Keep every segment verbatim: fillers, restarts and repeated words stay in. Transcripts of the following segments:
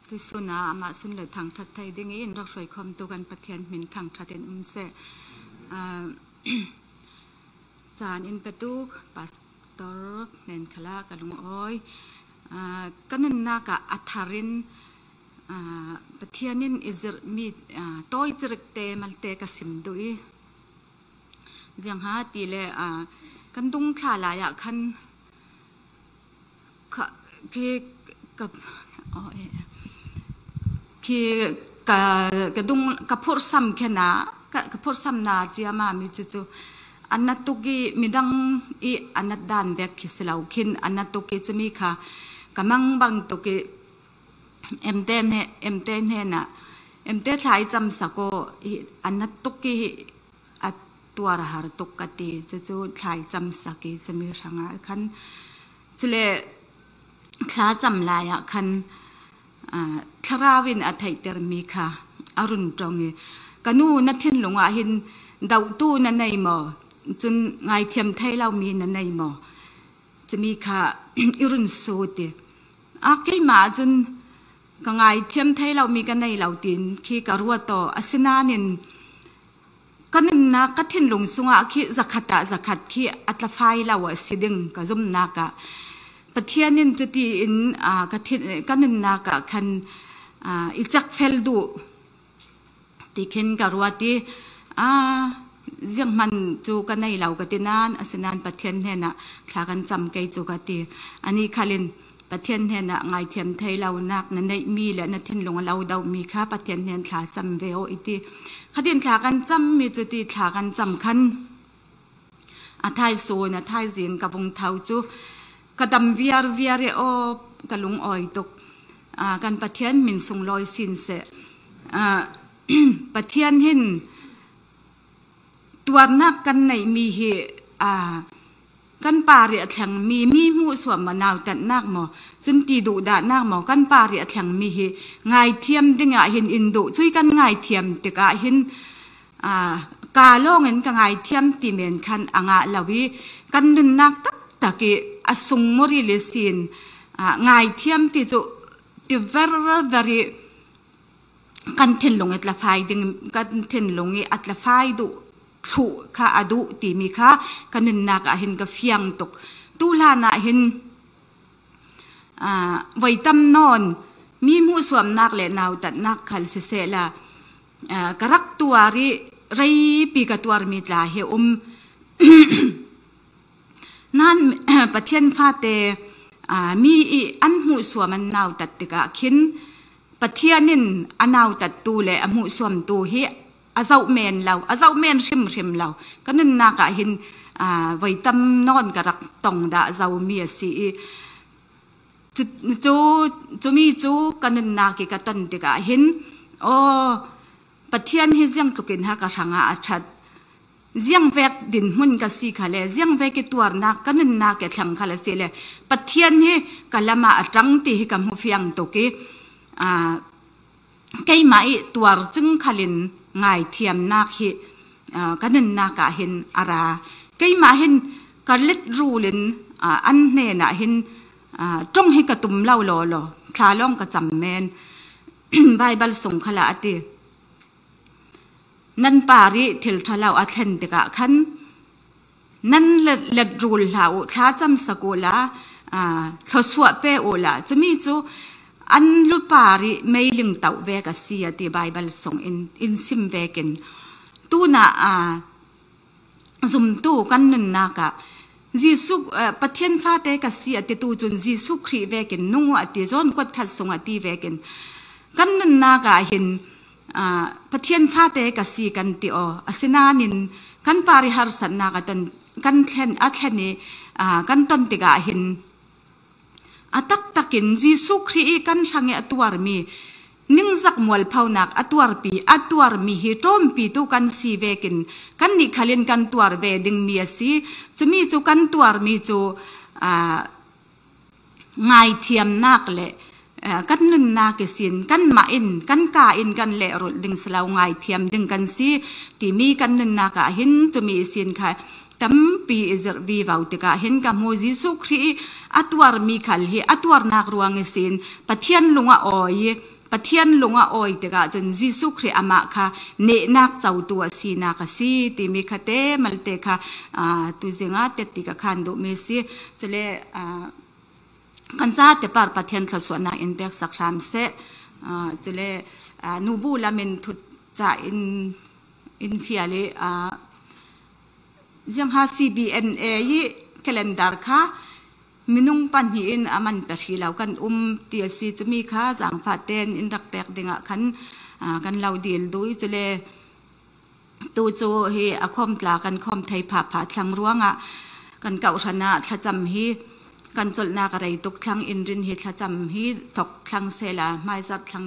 Tuisuna amah sun le thangthat thei ding in rak hruai khawmtu kan Pathian hmin thangthat in um seh. Aa, caan in petu Pastor Hnen Khala ka lungawi. Aa, ka nunnak ah a thar in, aa, Pathian in i zirhmi, aa, tawi cirikte malte ka sim duh i, ziang ha ti le, aa, kan dung thla lai ah khan kha, khi ka, oh, eh, khi ka, ka dung, ka phurhsam khena, ka, ka phurhsamna ciama mi cucu a nat tuk i midang i a nat dan vek khi si lo khin a nat tuk i cumi kha ka mangbang tuk i, Emte hne, Emte hnenah, Emte thlai camsak aw, hi a nat tuk i, hi a tuar a har tuk ka ti. Cucu thlai camsak i, cumi hrangah khan, cule thla cam lai ah khan, aa, thlarau in a theihtermi kha a run ṭong i, ka nu, na thinlung ah hin dohtu na nei maw? Cun ngaithiam thei lomi na nei maw? Cumi kha i run sut i, a, keimah cun ka ngaithiam thei lomi ka nei lo tiin khi ka ruat aw, asinain ka nunnak, ka thinlung sungah khi zakhat ah zakhat khi a tlafai lo a si ding ka zumnak ah Pathian in cutiin, aa, ka thin-, ka nunnak ah khan, aa, i cekfel duh ti khin ka ruat i, aa, zianghman cu ka nei lo ka ti nain, asinain Pathian hnenah thla kan cam kei cu ka ti. Ani khal in Pathian hnenah ngaithiam thei lonak na neihmi le na thinlung a lo dohmi kha Pathian hnen thla cam ve aw i ti. Khatin thla kan cammi cu ti thla kan cam khan a thaisun, a thaizing ka vung tho cu ka dam viarviar i aw, ka lungawi tuk. Aa, kan Pathian hmin sunglawi sin seh. Aa, Pathian hin tuarnak kan neihmi hi, aa, kan parih a thlengmi, mi hmuhsuam maw, nautatnak maw, cun ti duhdahnak maw, kan parih a thlengmi hi ngaithiam dingah hin in duh. Cui kan ngaithiam tikah hin, aa, ka lawngin ka ngaithiam ti men khan a ngah lo i, kan nunnak taktak i a sungmuril i sin, aa, ngaithiam ti cu ti verver i kan thinlung i tlafai ding, kan thinlung i a tlafai duh thluh kha a duh timi kha ka nunnak ah hin ka fiang tuk. Tuhlan ah hin, aa, voi tam nawn, mi hmuhsuamnak le nautatnak khal sisehla, aa, ka rak tuar i reipi ka tuarmi tla hi a um. Nan, Pathian fate, aa, mi i an hmuhsuam an nautat tikah khin Pathian in a nautattu le a hmuhsuamtu hi a zoh men lo, a zoh men hrimhrim lo. Ka nunnak ah hin, aa, voi tam nawn ka rak tong dah zomi a si i, cu, cu, cumi cu ka nunnak i ka ton tikah hin, aw, Pathian hi ziangtlukin ha ka hrangah a ṭhat. Ziangvek dinhmun ka si khal le, ziangvek i tuarnak ka nunnak i a thleng khal a si le, Pathian hi ka lamah a ṭang ti hi ka hmu fiang tuk i, aa, keimah i tuar cing khalin ngaithiamnak hi, aa, ka nunnak ah hin a ra. Keimah hin ka let rul in, aa, an hnenah hin, aa, ṭong hi ka tum lo lawlaw, thla lawng ka cam men. Baibal sung khalah a ti. Nan parih thil ṭha lo a thlen tikah khan nan let, let rul hlah uh, thla camsak uhla, aa, thluasuah pe uhla. Cumi cu an lu parih meiling toh vek a si a ti Baibal sung in, in sim vekin. Tunah, aa, zumtu kan nunnak ah Jesuh, aa, Pathian fate ka si a titu cun Jesuh Khrih vekin nung uh a ti, John kuat khat sung a ti vekin kan nunnak ah hin, aa, Pathian fate ka si kan ti aw. Asinain kan parih harsatnak a ton, kan thlen, a thlen i, aa, kan ton tikah hin a taktakin Jesuh Khrih i kan hrang i a tuarmi ningzak mualphonak a tuarpi, a tuarmi hi ṭawmpitu kan si vekin kannih khalin kan tuar ve dingmi a si. Cumi cu kan tuarmi cu, aa, ngaithiamnak le, aa, kan nunnak ihsin kanmah in, kan ka in kan lehrulh ding si lo, ngaithiam ding kan si timi kan nunnak ah hin cumi ihsin kha tampi i zirh vivo tikah hin ka hmu. Jesuh Khrih i a tuarmi khal hi a tuarnak ruang ihsin Pathian lung a awi i Pathian lung a awi tikah cun Jesuh Khrih amah kha nehnak cotu a sinak a si timi kha te malte kha, aa, tuzinga tetti ka khan duhmi a si. Cule, aa, kan zate par Pathian thluasuahnak in peksak hram seh. Aa, cule, aa, nubu lam in thucah in, in fial i, aa, ziangha C B N A i calendar kha minung pahnih in a man pahri lo kan um ti a si. Cumi kha zangfahten in rak pek dingah khan, aa, kan lo dil duh i cule tu cu hi a khawm tla kan khawm thei phahphah thlang ruangah kan kauhhran ah thlacam hi kan colhnak a rei tuk thlang in rin hi thlacam hi thok thlang sehla hmaizarh thlang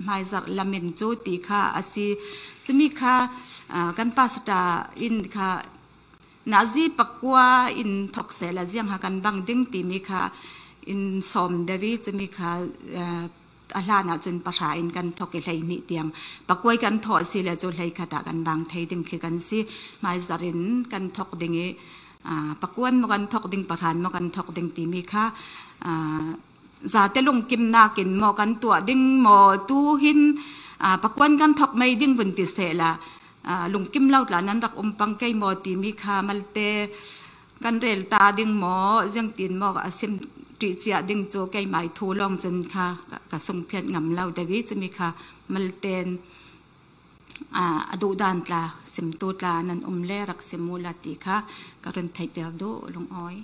hmaizarh lam in cu ti kha a si. Cumi kha, aa, kan pastor in kha nazi pakua in thok sehla ziangha kan bang ding timi kha in sawm deuh i cumi kha, aa, a hlan ah cun pahra in kan thok i hleihnih tiang pakua i kan thawh a si le cu hleikhat ah kan bang thei ding khi kan si. Hmaizarh in kan thok ding i, aa, pakuan maw kan thok ding, pahran maw kan thok ding timi kha, aa, zate lungkimnak in maw kan tuah ding maw, tu hin, aa, pakuan kan thok mei ding vun ti sehla, aa, lungkim lo tla nan rak um pang kei maw timi kha malte kan rel ta ding maw, ziangtin maw a sim ṭih ciah ding cu keimai thu lawng cun kha ka, ka sungphiat ngam lo deuh i cumi kha malten, aa, a duhdan tla, simtu tla nan um le rak sim uhla ti kha ka run theihter duh lungawi.